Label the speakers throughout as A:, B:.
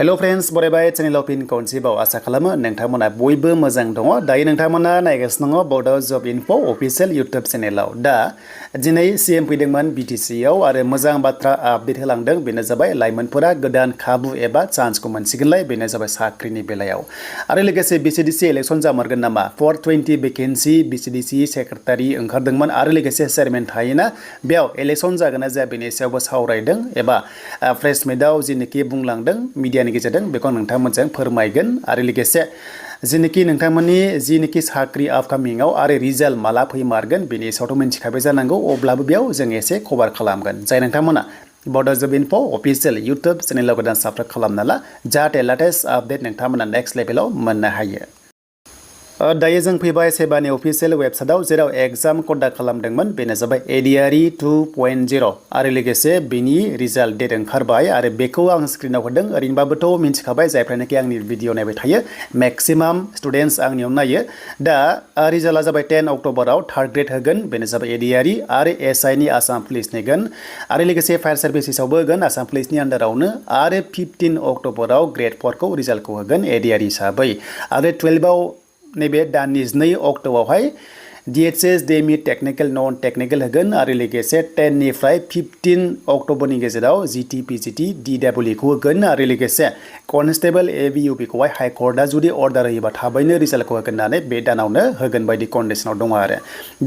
A: Hello friends, बरायबाय चेनेलाव फिन खनसेबाव आसा खालामो नोंथांमोना बयबो मोजां दङ। दायो नोंथांमोना नायगासिनो दङ बडो जब इनफो अफिशियल YouTube चेनेलाव। दा दिनै सीएम फैदोंमोन BTC आव आरो मोजां बाथ्रा आपडेट होलांदों। बेनो जाबाय लाइमोनफोरा गोदान खाबु एबा चान्सखौ मोनसिगोनलाय। बेनो जाबाय साख्रिनि बेलायाव। आरो लोगोसे VCDC इलेक्शन जामारगोन नामा? 420 वेकेन्सि VCDC सेक्रेटारि ओंखारदोंमोन आरो लोगोसे चेयारमेन थायोना बेयाव इलेक्शन जागोन ना जाया बेनि सायावबो सावरायदों एबा प्रेस मिटआव जिनोखि बुंलांदों मिडियानि गेजेरजों बेखौ नोंथांमोनजों फोरमायगोन आरो लोगोसे जिनोखि नोंथांमोननि जिनोखि साख्रि आपकामिंआव आरो रिजाल्ट माला फैमारगोन बेनि सायावथ' मिन्थिखाबाय जानांगौ। अब्लाबो बेयाव जों एसे कभार खालामगोन। जाय नोंथांमोना बडो जब इनफो अफिशियल YouTube चेनेलाव गोदान साबस्क्राइब खालामना ला जाहाथे लेटेस्ट आपडेट नोंथांमोना नेक्स्ट लेभेलाव मोननो हायो। दायो जों फैबाय सेबानि अफिशियल वेबसाइटआव जेराव एग्जाम कन्डाक्ट खालामदोंमोन। बेनो जाबाय ADRE 2.0 आरो लोगोसे बेनि रिजाल्ट डेट ओंखारबाय आरो बेखौ आं स्क्रिनाव होदों। ओरैनोबाबोथ' मिन्थिखाबाय जायफ्रानोखि आंनि भिडिअ नायबाय थायो मेक्सिमाम स्टुडेन्ट्स आंनियाव नायो। दा रिजाल्टआ जाबाय 10 अक्ट'बराव थार्ड ग्रेड होगोन। बेनो जाबाय ADRE आरो SI नि आसाम पुलिसनि होगोन आरो लोगोसे फायार सार्भिसेसआवबो होगोन आसाम पुलिसनि आन्डारावनो आरो 15 अक्ट'बराव ग्रेड 4 खौ रिजाल्टखौ होगोन ADRE हिसाबै आरो 12आव नैबे दाननि 2 अक्ट'आवहाय DHS डेमि टेक्निकेल नन टेक्निकेल होगोन आरो लोगोसे 10 निफ्राय 15 अक्ट'बरनि गेजेराव GT PGT DWE खौ होगोन आरो लोगोसे कनस्टेबल ABUP खौहाय हाइ कर्टआ जुदि अर्डार होयोबा थाबैनो रिजाल्टखौ होगोन होननानै बे दानावनो होगोन बायदि कन्डिसनाव दङ आरो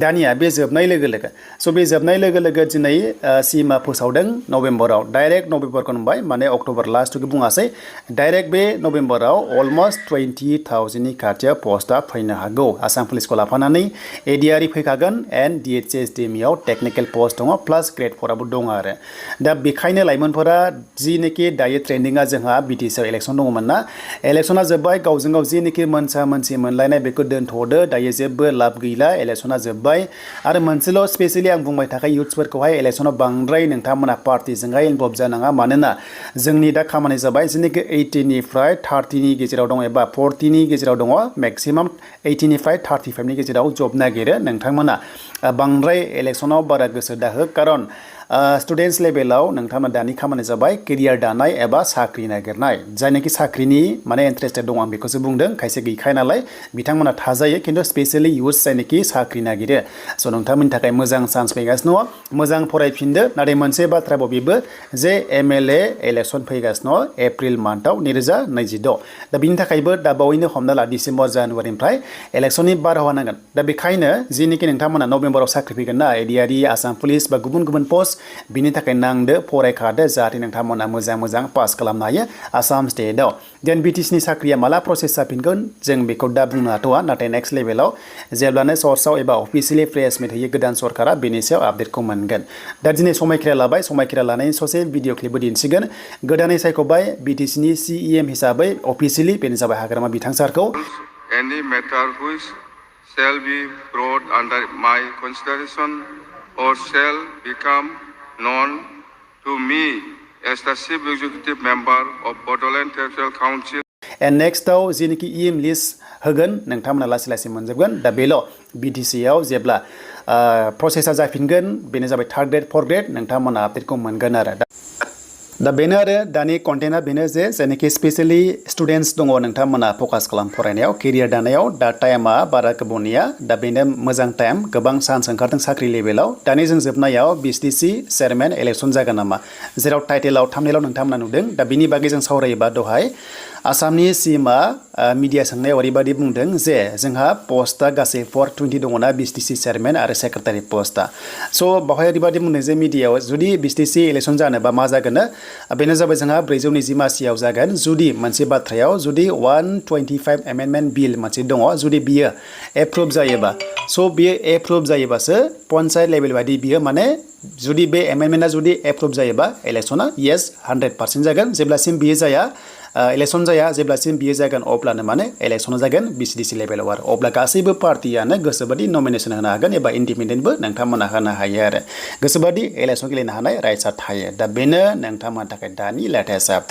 A: दानिया बे जोबनाय लोगो लोगो बे जोबनाय लोगो लोगो दिनै सीएमआ फोसावदों नभेम्बराव डाइरेक्ट नभेम्बरखौ होनबाय माने अक्ट'बर लास्टखौ बुङासै डाइरेक्ट बे नभेम्बराव अलमस्ट 20,000 नि खाथियाव पस्टआ फैनो हागौ आसाम पुलिसखौ लाफानानै ADRE फैखागोन एन्ड DHS डेमिआव टेक्निकेल पस्ट दङ प्लास ग्रेड 4 आबो दङ आरो दा बेखायनो लाइमोनफोरा जिनोखि दायो ट्रेन्डिंआ जोंहा BTC आव इलेक्शन दङमोन ना इलेक्शना जोब्बाय गावजों गाव जिनोखि मोनसा मोनसि मोनलायनाय बेखौ दोनथ'दो दायो जेबो लाब गैला इलेक्शना जोब्बाय आरो मोनसेल' स्पेसियली आं बुंबाय थाखाय इयुथ्सफोरखौहाय इलेक्शनाव बांद्राय नोंथांमोना पार्टिजोंहाय इनभल्भ जानाङा मानोना जोंनि दा खामानि जाबाय जिनोखि 80 निफ्राय 30 नि गेजेराव दङ एबा 40 नि गेजेराव दङ मेक्सिमाम 80 निफ्राय 35 नि गेजेराव जब नागिरो नोंथांमोना बांद्राय इलेक्शनाव बारा गोसो दाहो खारन स्टुडेन्ट्स लेभेलाव नोंथांमोना दानि खामानि जाबाय केरियार दानाय एबा साख्रि नागिरनाय जायनाखि साख्रिनि माने इन्ट्रेस्टेड दं आं बेखौसो बुंदों खायसे गैखाया नालाय बिथांमोना थाजायो खिन्थु स्पेसियली इयुथ जायनाखि साख्रि नागिरो स' नोंथांमोननि थाखाय मोजां चान्स फैगासिनो दङ मोजां फरायफिनदो नाथाय मोनसे बाथ्राबाव बेबो जे MLA इलेक्शन फैगासिनो एप्रिल मान्थआव 2026 दा बिनि थाखायबो दा बावैनो हमना ला डिसेम्बर जानुवारिनिफ्राय इलेक्शननि बारहावा नांगोन दा बेखायनो जिनोखि नोंथांमोना नभेम्बराव साख्रि फैगोन ना ADRE आसाम पुलिस बा गुबुन गुबुन पस्ट बिनि थाखाय नांदो फरायखादो जाहाथे नोंथांमोना मोजां मोजां पास खालामनो हायो आसाम स्टेटआव देन BTC नि साख्रिया माला प्रसेस जाफिनगोन जों बेखौ दा बुंनो हाथ'वा नाथाय नेक्स्ट लेभेलाव जेब्लानो सर्सआव एबा अफिसियेलि प्रेस मिट होयो गोदान सरकारा बेनि सायाव आपडेटखौ मोनगोन दा दिनै समायखिरा लाबाय समायखिरा लानायनि ससे भिडिअ क्लिपबो दिन्थिगोन गोदानै सायख'बाय BTC नि CEM हिसाबै अफिसियेलि बेनो जाबाय हाग्रामा बिथां सारखौ
B: Any matter which shall be brought under my consideration or shall become known to me as the Chief Executive Member of Bodoland Territorial Council.
A: And next आव जिनोखि EM लिस्ट होगोन नोंथांमोना लासै लासै मोनजोबगोन दा बेल' BTC आव जेब्ला प्रसेसा जाफिनगोन बेनो जाबाय थार्ड ग्रेड 4 ग्रेड नोंथांमोना आपडेटखौ मोनगोन आरो दा बेनो आरो दानि कन्टेन्टआ बेनो जे जायनाखि स्पेसियली स्टुडेन्ट्स दङ नोंथांमोना फकास खालाम फरायनायाव केरियार दानायाव दा टाइमा बारा गोबावनिया दा बेनो मोजां टाइम गोबां चान्स ओंखारदों साख्रि लेभेलाव दानि जों जोबनायाव BCDC चेयारमेन इलेक्शन जागोन नामा जेराव टाइटेलाव थामनेलाव नोंथांमोना नुदों दा बिनि बागै जों सावरायोबा दहाय आसामनि सीएमआ मिडिया सोंनायाव ओरैबायदि बुंदों जे जोंहा पस्टआ गासै 420 दङना BCDC चेयारमेन आरो सेक्रेटारि पस्टआ स' बावहाय ओरैबायदि बुंदों जे मिडियायाव जुदि BCDC इलेक्शन जानोबा मा जागोन बेनो जाबाय जोंहा 420 मासियाव जागोन जुदि मोनसे बाथ्रायाव जुदि 125 एमेन्डमेन्ट बिल मोनसे दङ जुदि बियो एप्रुभ जायोबा स' बियो एप्रुभ जायोबासो पन्चायत लेभेल बायदि बियो माने जुदि बे एमेन्डमेन्टआ जुदि एप्रुभ जायोबा इलेक्शना येस 100% जागोन जेब्लासिम बियो जाया इलेक्शन जाया जेब्लासिम बियो जागोन अब्लानो माने इलेक्शना जागोन BCDC लेभेलाव आरो अब्ला गासैबो पार्टियानो गोसोबादि नमिनेसन होनो हागोन एबा इन्डिपेन्डेन्टबो नोंथांमोना होनो हायो आरो गोसोबादि इलेक्शन गेलेनो हानाय राइट्सआ थायो दा बेनो नोंथांमोननि थाखाय दानि लेटेस्ट आपडेट